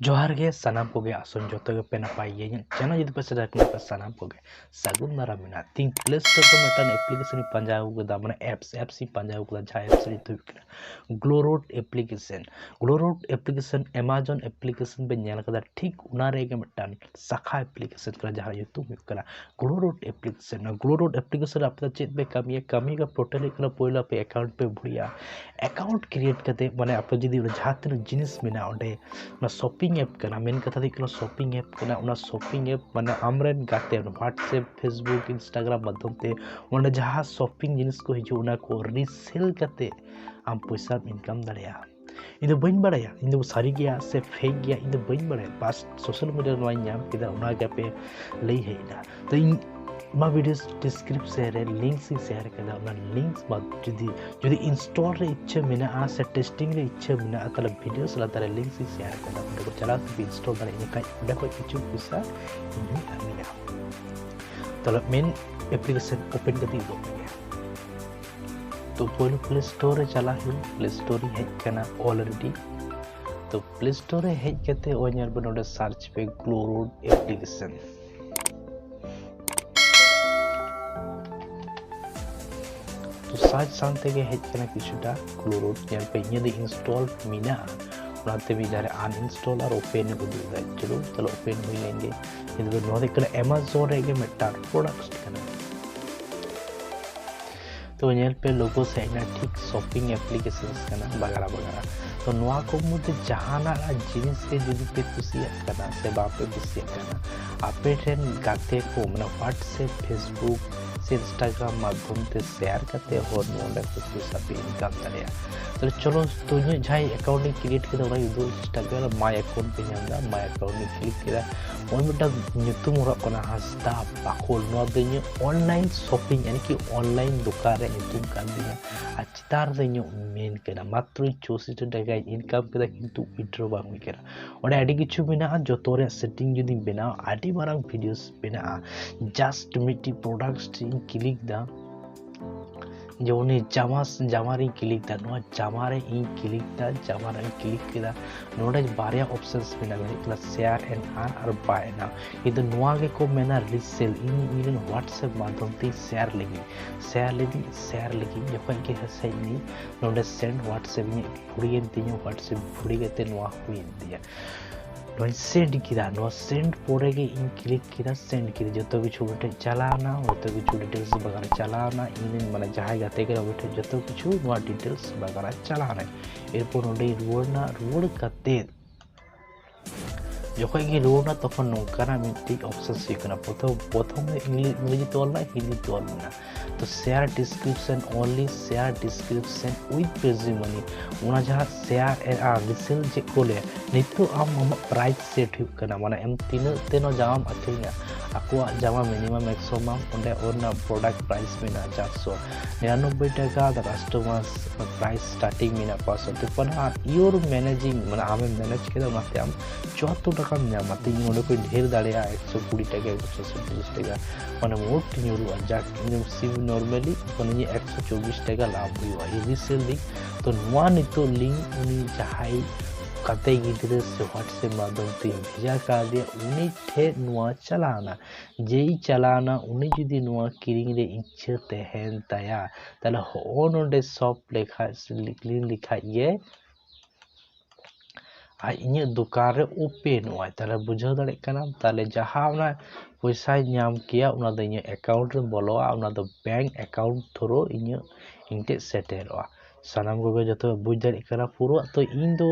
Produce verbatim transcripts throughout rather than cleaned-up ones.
ᱡᱚᱦᱟᱨ ᱜᱮ ᱥᱟᱱᱟᱢ ᱠᱚᱜᱮ, ᱟᱥᱚᱜ ᱟᱹᱧ ᱡᱚᱛᱚ ᱜᱮᱯᱮ ᱱᱟᱯᱟᱭ ᱜᱮᱭᱟ᱾ ᱤᱧᱟᱹᱜ ᱪᱮᱱᱮᱞ ᱡᱩᱫᱤ ᱯᱮ ᱥᱮᱴᱮᱨ ᱟᱠᱟᱱᱟ ᱯᱮ, ᱥᱟᱱᱟᱢ ᱠᱚᱜᱮ ᱥᱟᱹᱜᱩᱱ ᱫᱟᱨᱟᱢ ᱢᱮᱱᱟᱜᱼᱟ᱾ ᱛᱤᱦᱤᱧ ᱯᱞᱮ ᱥᱴᱳᱨ ᱨᱮ ᱢᱤᱫᱴᱟᱝ ᱮᱯᱞᱤᱠᱮᱥᱚᱱ ᱤᱧ ᱯᱟᱸᱡᱟ ᱟᱹᱜᱩ ᱠᱮᱫᱟ, ᱢᱟᱱᱮ ᱮᱯᱥ ᱮᱯᱥ ᱤᱧ ᱯᱟᱸᱡᱟ ᱟᱹᱜᱩ ᱠᱮᱫᱟ, ᱡᱟᱦᱟᱸ ᱮᱯᱥ ᱨᱮᱭᱟᱜ ᱧᱩᱛᱩᱢ ᱦᱩᱭᱩᱜ ᱠᱟᱱᱟ ᱜᱞᱳᱨᱳᱰ ᱮᱯᱞᱤᱠᱮᱥᱚᱱ᱾ ᱜᱞᱳᱨᱳᱰ ᱮᱯᱞᱤᱠᱮᱥᱚᱱ ᱮᱢᱟᱡᱚᱱ ᱮᱯᱞᱤᱠᱮᱥᱚᱱ ᱵᱮᱱ ᱧᱮᱞ ᱠᱟᱫᱟ, ᱴᱷᱤᱠ ᱚᱱᱟ ᱨᱮᱜᱮ ᱢᱤᱫᱴᱟᱝ ᱥᱟᱠᱷᱟ ᱮᱯᱞᱤᱠᱮᱥᱚᱱ ᱠᱟᱱᱟ, ᱡᱟᱦᱟᱸ ᱧᱩᱛᱩᱢ ᱦᱩᱭᱩᱜ ᱠᱟᱱᱟ ᱜᱞᱳᱨᱳᱰ ᱮᱯᱞᱤᱠᱮᱥᱚᱱ᱾ ᱜᱞᱳᱨᱳᱰ ᱮᱯᱞᱤᱠᱮᱥᱚᱱ ᱨᱮ ᱟᱯᱮ ᱫᱚ ᱪᱮᱫ ᱯᱮ ᱠᱟᱹᱢᱤᱭᱟ? ᱠᱟᱹᱢᱤ ᱨᱮᱭᱟᱜ ᱯᱨᱚᱴᱮᱞ ᱦᱩᱭᱩᱜ ᱠᱟᱱᱟ, ᱯᱳᱭᱞᱳ ᱟᱯᱮ ᱮᱠᱟᱣᱩᱱᱴ ᱯᱮ ᱵᱷᱩᱲᱤᱭᱟ᱾ ᱮᱠᱟᱣᱩᱱᱴ ᱠᱨᱤᱭᱮᱴ ᱠᱟᱛᱮ, ᱢᱟᱱᱮ ᱟᱯᱮ ᱡᱩᱫᱤ ᱚᱸᱰᱮ ᱡᱟᱦᱟᱸ ᱛᱤᱱᱟᱹᱜ ᱡᱤᱱᱤᱥ ᱢᱮᱱᱟᱜᱼᱟ, ᱚᱸᱰᱮ ᱚᱱᱟ ᱥᱚᱯᱤᱝ ᱮᱯ ᱠᱟᱱᱟ, ᱢᱮᱱ ᱠᱟᱛᱷᱟ ᱫᱚ ᱦᱩᱭᱩᱜ ᱠᱟᱱᱟ ᱥᱚᱯᱤᱝ ᱮᱯ ᱠᱟᱱᱟ᱾ ᱚᱱᱟ ᱥᱚᱯᱤᱝ ᱮᱯ ᱢᱟᱱᱮ ᱟᱢᱨᱮᱱ ᱜᱟᱛᱮ WhatsApp, Facebook, Instagram ᱢᱟᱫᱽᱫᱷᱚᱢ ᱛᱮ ᱚᱸᱰᱮ ᱡᱟᱦᱟᱸ ᱥᱚᱯᱤᱝ ᱡᱤᱱᱤᱥ ᱠᱚ ᱦᱤᱡᱩᱜ, ᱚᱱᱟ ᱠᱚ ᱨᱤᱥᱮᱞ ᱠᱟᱛᱮ ᱟᱢ ᱯᱚᱭᱥᱟᱢ ᱤᱱᱠᱟᱢ ᱫᱟᱲᱮᱭᱟᱜᱼᱟ᱾ ᱤᱧ ᱫᱚ ᱵᱟᱹᱧ ᱵᱟᱲᱟᱭᱟ, ᱤᱧ ᱫᱚ ᱥᱟᱹᱨᱤ ᱜᱮᱭᱟ ᱥᱮ ᱯᱷᱮᱠ ᱜᱮᱭᱟ, ᱤᱧ ᱫᱚ ᱵᱟᱹᱧ ᱵᱟᱲᱟᱭᱟ᱾ ᱵᱟᱥ ᱥᱳᱥᱟᱞ ᱢᱤᱰᱤᱭᱟ ᱨᱮ ᱱᱚᱣᱟᱧ ᱧᱟᱢ ᱠᱮᱫᱟ, ᱚᱱᱟ ᱜᱮ ᱟᱯᱮ ᱞᱟᱹᱭ ᱦᱮᱡ ᱮᱱᱟ᱾ ᱛᱚ ᱤᱧ ᱚᱱᱟ ᱵᱷᱤᱰᱤᱭᱳ ᱰᱤᱥᱠᱨᱤᱯᱥᱚᱱ ᱨᱮ ᱞᱤᱝᱠᱥ ᱤᱧ ᱥᱮᱭᱟᱨ ᱠᱟᱫᱟ᱾ ᱚᱱᱟ ᱞᱤᱝᱠᱥ ᱵᱟᱫ ᱡᱩᱫᱤ, ᱡᱩᱫᱤ ᱤᱱᱥᱴᱚᱞ ᱨᱮ ᱤᱪᱪᱷᱟᱹ ᱢᱮᱱᱟᱜᱼᱟ ᱥᱮ ᱴᱮᱥᱴᱤᱝ ᱨᱮ ᱤᱪᱪᱷᱟᱹ ᱢᱮᱱᱟᱜᱼᱟ, ᱛᱟᱦᱚᱞᱮ ᱵᱷᱤᱰᱤᱭᱳ ᱞᱟᱛᱟᱨ ᱨᱮ ᱞᱤᱝᱠᱥ ᱤᱧ ᱥᱮᱭᱟᱨ ᱠᱟᱫᱟ, ᱚᱸᱰᱮ ᱠᱚ ᱪᱟᱞᱟᱣ ᱠᱟᱛᱮ ᱤᱱᱥᱴᱚᱞ ᱫᱟᱲᱮᱭᱟᱜᱼᱟ᱾ ᱤᱱᱟᱹᱠᱷᱟᱱ ᱚᱸᱰᱮ ᱠᱷᱚᱱ ᱠᱤᱪᱷᱩ ᱯᱚᱭᱥᱟ ᱤᱧ ᱦᱚᱸᱧ ᱟᱨᱱᱤᱝᱟ᱾ ᱛᱟᱦᱚᱞᱮ ᱢᱮᱱ ᱮᱯᱞᱤᱠᱮᱥᱚᱱ ᱳᱯᱮᱱ ᱠᱟᱛᱮ ᱩᱫᱩᱜ ᱢᱮ᱾ ᱛᱚ ᱯᱳᱭᱞᱳ ᱯᱞᱮ ᱥᱴᱳᱨ ᱨᱮ ᱪᱟᱞᱟᱜ ᱦᱩᱭᱩᱜ, ᱯᱞᱮ ᱥᱴᱳᱨ ᱨᱤᱧ ᱦᱮᱡ ᱠᱟᱱᱟ ᱚᱞᱨᱮᱰᱤ᱾ ᱛᱚ ᱯᱞᱮ ᱥᱴᱳᱨ ᱨᱮ ᱦᱮᱡ ᱠᱟᱛᱮ ᱚᱭ ᱧᱮᱞ ᱵᱮᱱ ᱱᱚᱰᱮ ᱥᱟᱨᱪ ᱯᱮ ᱜᱞᱳᱨᱳᱰ ᱮᱯᱞᱤᱠᱮᱥᱚᱱ᱾ ᱛᱚ ᱥᱟᱨᱪ ᱥᱟᱶ ᱛᱮᱜᱮ ᱦᱮᱡ ᱠᱟᱱᱟ ᱠᱤᱪᱷᱩᱴᱟ ᱜᱞᱳᱨᱳᱰ, ᱧᱮᱞ ᱯᱮ ᱤᱧᱟᱹᱜ ᱫᱚ ᱤᱱᱥᱴᱚᱞ ᱢᱮᱱᱟᱜᱼᱟ, ᱚᱱᱟᱛᱮ ᱢᱤᱫ ᱫᱷᱟᱣ ᱨᱮ ᱟᱱᱤᱱᱥᱴᱚᱞ ᱟᱨ ᱳᱯᱮᱱ ᱮ ᱩᱫᱩᱜ ᱮᱫᱟ᱾ ᱪᱚᱞᱚ, ᱛᱟᱦᱞᱮ ᱳᱯᱮᱱ ᱦᱩᱭ ᱞᱮᱱ ᱜᱮ᱾ ᱧᱮᱞ ᱯᱮ ᱱᱚᱣᱟ ᱫᱚ ᱦᱩᱭᱩᱜ ᱠᱟᱱᱟ ᱮᱢᱟᱡᱚᱱ ᱨᱮᱭᱟᱜ ᱜᱮ ᱢᱤᱫᱴᱟᱝ ᱯᱨᱚᱰᱟᱠᱴ ᱠᱟᱱᱟ᱾ ᱛᱚ ᱧᱮᱞ ᱯᱮ ᱞᱳᱜᱳ ᱥᱮ ᱦᱮᱡ ᱮᱱᱟ ᱴᱷᱤᱠ ᱥᱚᱯᱤᱝ ᱮᱯᱞᱤᱠᱮᱥᱚᱱᱥ ᱠᱟᱱᱟ ᱵᱟᱜᱟᱲᱟ ᱵᱟᱜᱟᱲᱟ᱾ ᱛᱚ ᱱᱚᱣᱟ ᱠᱚ ᱢᱚᱫᱽᱫᱷᱮ ᱡᱟᱦᱟᱱᱟᱜ ᱡᱤᱱᱤᱥ ᱜᱮ ᱡᱩᱫᱤ ᱯᱮ ᱠᱩᱥᱤᱭᱟᱜ ᱠᱟᱱᱟ ᱥᱮ ᱵᱟᱯᱮ ᱠᱩᱥᱤᱭᱟᱜ ᱠᱟᱱᱟ, ᱟᱯᱮ ᱴᱷᱮᱱ ᱜᱟᱛᱮ ᱠᱚ ᱢᱟᱱᱮ WhatsApp, Facebook ᱥᱮ Instagram ᱢᱟᱫᱽᱫᱷᱚᱢ ᱛᱮ ᱥᱮᱭᱟᱨ ᱠᱟᱛᱮ ᱦᱚᱸ ᱱᱚᱰᱮ ᱠᱷᱚᱱ ᱯᱚᱭᱥᱟ ᱯᱮ ᱤᱱᱠᱟᱢ ᱫᱟᱲᱮᱭᱟᱜᱼᱟ᱾ ᱛᱟᱦᱞᱮ ᱪᱚᱞᱚ, ᱛᱚ ᱤᱧᱟᱹᱜ ᱡᱟᱦᱟᱸ ᱮᱠᱟᱣᱩᱱᱴ ᱤᱧ ᱠᱨᱤᱭᱮᱴ ᱠᱮᱫᱟ ᱚᱱᱟᱧ ᱩᱫᱩᱜ ᱪᱮᱥᱴᱟ ᱠᱮᱫᱟ, ᱢᱟᱭ ᱮᱠᱟᱣᱩᱱᱴ ᱯᱮ ᱧᱟᱢ ᱮᱫᱟ, ᱢᱟᱭ ᱮᱠᱟᱣᱩᱱᱴ ᱤᱧ ᱠᱞᱤᱠ ᱠᱮᱫᱟ᱾ ᱱᱚᱜᱼᱚᱭ ᱢᱤᱫᱴᱟᱝ ᱧᱩᱛᱩᱢ ᱚᱞᱚᱜ ᱠᱟᱱᱟ ᱦᱟᱸᱥᱫᱟ ᱵᱟᱠᱷᱳᱞ, ᱱᱚᱣᱟ ᱫᱚ ᱤᱧᱟᱹᱜ ᱚᱱᱞᱟᱭᱤᱱ ᱥᱚᱯᱤᱝ ᱟᱨᱠᱤ ᱚᱱᱞᱟᱭᱤᱱ ᱫᱚᱠᱟᱱ ᱨᱮᱭᱟᱜ ᱧᱩᱛᱩᱢ ᱠᱟᱱ ᱛᱤᱧᱟ᱾ ᱟᱨ ᱪᱮᱛᱟᱱ ᱨᱮ ᱤᱧᱟᱹᱜ ᱢᱮᱱ ᱠᱟᱱᱟ ᱢᱟᱛᱨᱚ ᱪᱳᱥᱚᱴᱴᱤ ᱴᱟᱠᱟᱧ ᱤᱱᱠᱟᱢ ᱠᱮᱫᱟ, ᱠᱤᱱᱛᱩ ᱩᱭᱤᱛᱷᱰᱨᱚ ᱵᱟᱝ ᱦᱩᱭ ᱠᱟᱱᱟ᱾ ᱚᱸᱰᱮ ᱟᱹᱰᱤ ᱠᱤᱪᱷᱩ ᱢᱮᱱᱟᱜᱼᱟ, ᱡᱚᱛᱚ ᱨᱮᱭᱟᱜ ᱥᱮᱴᱤᱝ ᱡᱩᱫᱤᱧ ᱵᱮᱱᱟᱣᱟ ᱟᱹᱰᱤ ᱢᱟᱨᱟᱝ ᱵᱷᱤᱰᱤᱭᱳᱥ ᱢᱮᱱᱟᱜᱼᱟ᱾ ᱡᱟᱥᱴ ᱢᱤᱫᱴᱤᱡ ᱯᱨᱚᱰᱟᱠᱴ ᱤᱧ ᱠᱞᱤᱠ ᱮᱫᱟ, ᱡᱮᱢᱚᱱ ᱱᱤᱭᱟᱹ ᱡᱟᱢᱟ, ᱡᱟᱢᱟ ᱨᱤᱧ ᱠᱞᱤᱠ ᱫᱟ, ᱱᱚᱣᱟ ᱡᱟᱢᱟ ᱨᱮ ᱤᱧ ᱠᱞᱤᱠ ᱫᱟ, ᱡᱟᱢᱟ ᱨᱮᱧ ᱠᱞᱤᱠ ᱠᱮᱫᱟ, ᱱᱚᱰᱮ ᱵᱟᱨᱭᱟ ᱚᱯᱥᱮᱱᱥ ᱢᱮᱱᱟᱜᱼᱟ, ᱢᱤᱫ ᱦᱩᱭᱩᱜ ᱠᱟᱱᱟ share and earn R buy and earn᱾ ᱠᱤᱱᱛᱩ ᱱᱚᱣᱟ ᱜᱮᱠᱚ ᱢᱮᱱᱟ ᱨᱤᱥᱮᱞ᱾ ᱤᱧ ᱤᱧ ᱨᱮᱱ WhatsApp ᱢᱟᱫᱽᱫᱷᱚᱢ ᱛᱮᱧ ᱥᱮᱭᱟᱨ ᱞᱟᱹᱜᱤᱫ, ᱥᱮᱭᱟᱨ ᱞᱟᱹᱜᱤᱫ, ᱥᱮᱭᱟᱨ ᱞᱟᱹᱜᱤᱫ ᱡᱚᱠᱷᱚᱱ ᱜᱮ ᱦᱮᱸᱥᱮ ᱤᱧ ᱱᱚᱰᱮ send WhatsApp ᱤᱧᱟᱹᱜ ᱵᱷᱩᱲᱤᱭᱮᱱ ᱛᱤᱧᱟᱹ, WhatsApp ᱵᱷᱩᱲᱤ ᱠᱟᱛᱮ ᱱᱚᱣᱟ ᱦᱩᱭᱮᱱ ᱛᱤᱧᱟᱹ᱾ ᱱᱚᱣᱟᱧ send ᱠᱮᱫᱟ, ᱱᱚᱣᱟ send ᱯᱚᱨᱮ ᱜᱮ ᱤᱧ ᱠᱞᱤᱠ ᱠᱮᱫᱟ, send ᱠᱮᱫᱟ, ᱡᱚᱛᱚ ᱠᱤᱪᱷᱩ ᱩᱱᱤ ᱴᱷᱮᱱ ᱪᱟᱞᱟᱣᱱᱟ, ᱡᱚᱛᱚ ᱠᱤᱪᱷᱩ details ᱵᱟᱜᱟᱨ ᱪᱟᱞᱟᱣᱱᱟ, ᱤᱧ ᱨᱮᱱ ᱢᱟᱱᱮ ᱡᱟᱦᱟᱸᱭ ᱜᱟᱛᱮ ᱠᱟᱱᱟ ᱩᱱᱤ ᱴᱷᱮᱱ ᱡᱚᱛᱚ ᱠᱤᱪᱷᱩ ᱱᱚᱣᱟ details ᱵᱟᱜᱟᱨ ᱪᱟᱞᱟᱣᱱᱟ᱾ ᱮᱨᱯᱚᱨ ᱱᱚᱰᱮᱧ ᱨᱩᱣᱟᱹᱲ ᱮᱱᱟ, ᱨᱩᱣᱟᱹᱲ ᱠᱟᱛᱮᱫ ᱡᱚᱠᱷᱚᱱ ᱜᱮ ᱨᱩᱣᱟᱹᱲ ᱮᱱᱟ ᱛᱚᱠᱷᱚᱱ ᱱᱚᱝᱠᱟᱱᱟᱜ ᱢᱤᱫᱴᱤᱡ ᱚᱯᱥᱮᱱ ᱦᱩᱭᱩᱜ ᱠᱟᱱᱟ᱾ ᱯᱨᱚᱛᱷᱚᱢ ᱯᱨᱚᱛᱷᱚᱢ ᱨᱮ ᱤᱝᱞᱤ- ᱤᱝᱨᱮᱡᱤ ᱛᱮ ᱚᱞ ᱞᱮᱱᱟ, ᱦᱤᱱᱫᱤ ᱛᱮ ᱚᱞ ᱞᱮᱱᱟ᱾ ᱛᱚ share description, only share description with Payzee Money, ᱚᱱᱟ ᱡᱟᱦᱟᱸ share ᱟᱨ ᱨᱤᱥᱮᱞ ᱪᱮᱫ ᱠᱚ ᱞᱟᱹᱭᱟ, ᱱᱤᱛᱚᱜ ᱟᱢ ᱟᱢᱟᱜ price set ᱦᱩᱭᱩᱜ ᱠᱟᱱᱟ, ᱢᱟᱱᱮ ᱟᱢ ᱛᱤᱱᱟᱹᱜ ᱛᱮ ᱱᱚᱣᱟ ᱡᱟᱢᱟᱢ ᱟᱹᱠᱷᱨᱤᱧᱟ, ᱟᱠᱚᱣᱟᱜ ᱡᱟᱢᱟ minimum ᱮᱠᱥᱚ ᱮᱢᱟᱢ, ᱚᱸᱰᱮ ᱚᱱᱟ product price ᱢᱮᱱᱟᱜᱼᱟ ᱪᱟᱨᱥᱚ ᱱᱤᱨᱟᱱᱚᱵᱵᱳᱭ ᱴᱟᱠᱟ, the customer price starting ᱢᱮᱱᱟᱜᱼᱟ ᱯᱟᱸᱪᱥᱚ ᱛᱤᱯᱯᱟᱱᱱᱚ, ᱟᱨ your managing, ᱢᱟᱱᱮ ᱟᱢᱮᱢ manage ᱠᱮᱫᱟ, ᱚᱱᱟᱛᱮ ᱟᱢ ᱪᱩᱣᱟᱛᱛᱳᱨ ᱴᱟᱠᱟᱢ ᱧᱟᱢᱟ᱾ ᱛᱚ ᱤᱧ ᱱᱚᱰᱮ ᱠᱷᱚᱱ ᱰᱷᱮᱨ ᱫᱟᱲᱮᱭᱟᱜᱼᱟ, ᱮᱠᱥᱚ ᱠᱩᱲᱤ ᱴᱟᱠᱟ, ᱮᱠᱥᱚ ᱥᱚᱭᱛᱨᱤᱥ ᱴᱟᱠᱟ, ᱢᱟᱱᱮ ᱢᱳᱴ ᱧᱩᱨᱩᱜᱼᱟ᱾ ᱡᱟᱠ, ᱤᱧ ᱥᱤᱢ normally ᱢᱟᱱᱮ ᱤᱧᱟᱹᱜ ᱮᱠᱥᱚ ᱪᱚᱵᱵᱤᱥ ᱴᱟᱠᱟ ᱞᱟᱵᱷ ᱦᱩᱭᱩᱜᱼᱟ ᱤᱧ ᱨᱤᱥᱮᱞ ᱞᱤᱧ᱾ ᱛᱚ ᱱᱚᱣᱟ ᱱᱤᱛᱚᱜ ᱞᱤᱝᱠ ᱩᱱᱤ ᱡᱟᱦᱟᱸᱭ ᱜᱟᱛᱮ ᱜᱤᱫᱽᱨᱟᱹ ᱥᱮ WhatsApp ᱢᱟᱫᱽᱫᱷᱚᱢ ᱛᱮᱧ ᱵᱷᱮᱡᱟ ᱠᱟᱣᱫᱮᱭᱟ, ᱩᱱᱤ ᱴᱷᱮᱱ ᱱᱚᱣᱟ ᱪᱟᱞᱟᱣᱱᱟ᱾ ᱡᱮᱭ ᱪᱟᱞᱟᱣᱱᱟ, ᱩᱱᱤ ᱡᱩᱫᱤ ᱱᱚᱣᱟ ᱠᱤᱨᱤᱧ ᱨᱮ ᱤᱪᱪᱷᱟᱹ ᱛᱟᱦᱮᱱ ᱛᱟᱭᱟ, ᱛᱟᱦᱞᱮ ᱦᱚᱸᱜᱼᱚ ᱱᱚᱰᱮ shop ᱞᱮᱠᱷᱟᱡ, ᱞᱤᱝᱠ ᱞᱮᱠᱷᱟᱡ ᱜᱮ ᱟᱡ ᱤᱧᱟᱹᱜ ᱫᱚᱠᱟᱱ ᱨᱮ ᱳᱯᱮᱱᱚᱜᱼᱟᱭ᱾ ᱛᱟᱦᱞᱮ ᱵᱩᱡᱷᱟᱹᱣ ᱫᱟᱲᱮᱭᱟᱜ ᱠᱟᱱᱟᱢ, ᱛᱟᱦᱞᱮ ᱡᱟᱦᱟᱸ ᱚᱱᱟ ᱯᱚᱭᱥᱟᱧ ᱧᱟᱢ ᱠᱮᱭᱟ, ᱚᱱᱟ ᱫᱚ ᱤᱧᱟᱹᱜ account ᱨᱮ ᱵᱚᱞᱚᱜᱼᱟ, ᱚᱱᱟ ᱫᱚ bank account through ᱤᱧᱟᱹᱜ, ᱤᱧ ᱴᱷᱮᱡ ᱥᱮᱴᱮᱨᱚᱜᱼᱟ᱾ ᱥᱟᱱᱟᱢ ᱠᱚᱜᱮ ᱡᱚᱛᱚ ᱯᱮ ᱵᱩᱡᱽ ᱫᱟᱲᱮᱭᱟᱜ ᱠᱟᱱᱟ ᱯᱩᱨᱟᱹ᱾ ᱛᱚ ᱤᱧ ᱫᱚ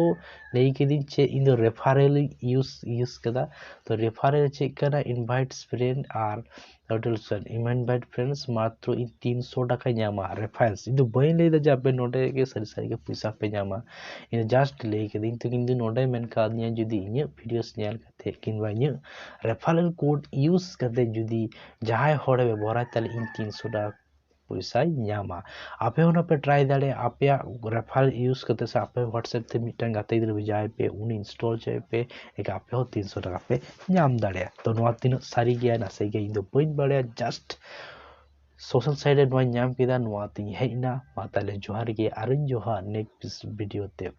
ᱞᱟᱹᱭ ᱠᱤᱫᱟᱹᱧ ᱪᱮᱫ, ᱤᱧ ᱫᱚ referral ᱤᱧ use, use ᱠᱟᱫᱟ᱾ ᱛᱚ referral ᱪᱮᱫ ᱠᱟᱱᱟ? Invite friend ᱟᱨ total spend, invite friends ᱢᱟᱛᱨᱚ ᱤᱧ ᱛᱤᱱᱥᱚ ᱴᱟᱠᱟᱧ ᱧᱟᱢᱟ reference᱾ ᱤᱧ ᱫᱚ ᱵᱟᱹᱧ ᱞᱟᱹᱭᱫᱟ ᱡᱮ ᱟᱯᱮ ᱱᱚᱰᱮ ᱜᱮ ᱥᱟᱹᱨᱤ ᱥᱟᱹᱨᱤ ᱜᱮ ᱯᱚᱭᱥᱟ ᱯᱮ ᱧᱟᱢᱟ, ᱤᱧ ᱫᱚ just ᱞᱟᱹᱭ ᱠᱟᱫᱟᱹᱧ᱾ ᱛᱚ ᱤᱧ ᱫᱚ ᱱᱚᱰᱮ ᱢᱮᱱ ᱠᱟᱣᱫᱤᱧᱟ ᱡᱩᱫᱤ ᱤᱧᱟᱹᱜ videos ᱧᱮᱞ ᱠᱟᱛᱮ ᱠᱤᱝᱵᱟ ᱤᱧᱟᱹᱜ referral code use ᱠᱟᱛᱮ ᱡᱩᱫᱤ ᱡᱟᱦᱟᱸᱭ ᱦᱚᱲᱮ ᱵᱮᱵᱚᱦᱟᱨᱟ, ᱛᱟᱦᱞᱮ ᱤᱧ ᱛᱤᱱᱥᱚ ᱴᱟᱠᱟ ᱯᱚᱭᱥᱟᱭ ᱧᱟᱢᱟ᱾ ᱟᱯᱮ ᱦᱚᱸ ᱚᱱᱟ ᱯᱮ try ᱫᱟᱲᱮᱭᱟᱜᱼᱟ, ᱟᱯᱮᱭᱟᱜ referral use ᱠᱟᱛᱮ ᱥᱮ ᱟᱯᱮ WhatsApp ᱛᱮ ᱢᱤᱫᱴᱟᱝ ᱜᱟᱛᱮ ᱜᱤᱫᱽᱨᱟᱹ ᱵᱷᱮᱡᱟᱭ ᱯᱮ, ᱩᱱᱤ install ᱦᱚᱪᱚᱭ ᱯᱮ, ᱮᱱᱠᱷᱟᱱ ᱟᱯᱮ ᱦᱚᱸ ᱛᱤᱱᱥᱚ ᱴᱟᱠᱟ ᱯᱮ ᱧᱟᱢ ᱫᱟᱲᱮᱭᱟᱜᱼᱟ᱾ ᱛᱚ ᱱᱚᱣᱟ ᱛᱤᱱᱟᱹᱜ ᱥᱟᱹᱨᱤ ᱜᱮᱭᱟ ᱱᱟᱥᱮ ᱜᱮᱭᱟ ᱤᱧ ᱫᱚ ᱵᱟᱹᱧ ᱵᱟᱲᱟᱭᱟ, just social site ᱨᱮ ᱱᱚᱣᱟᱧ ᱧᱟᱢ ᱠᱮᱫᱟ, ᱱᱚᱣᱟ ᱛᱤᱧ ᱦᱮᱡ ᱮᱱᱟ᱾ ᱢᱟ ᱛᱟᱦᱞᱮ ᱡᱚᱦᱟᱨ ᱜᱮ, ᱟᱨᱚᱧ ᱡᱚᱦᱟᱨ next video ᱛᱮ᱾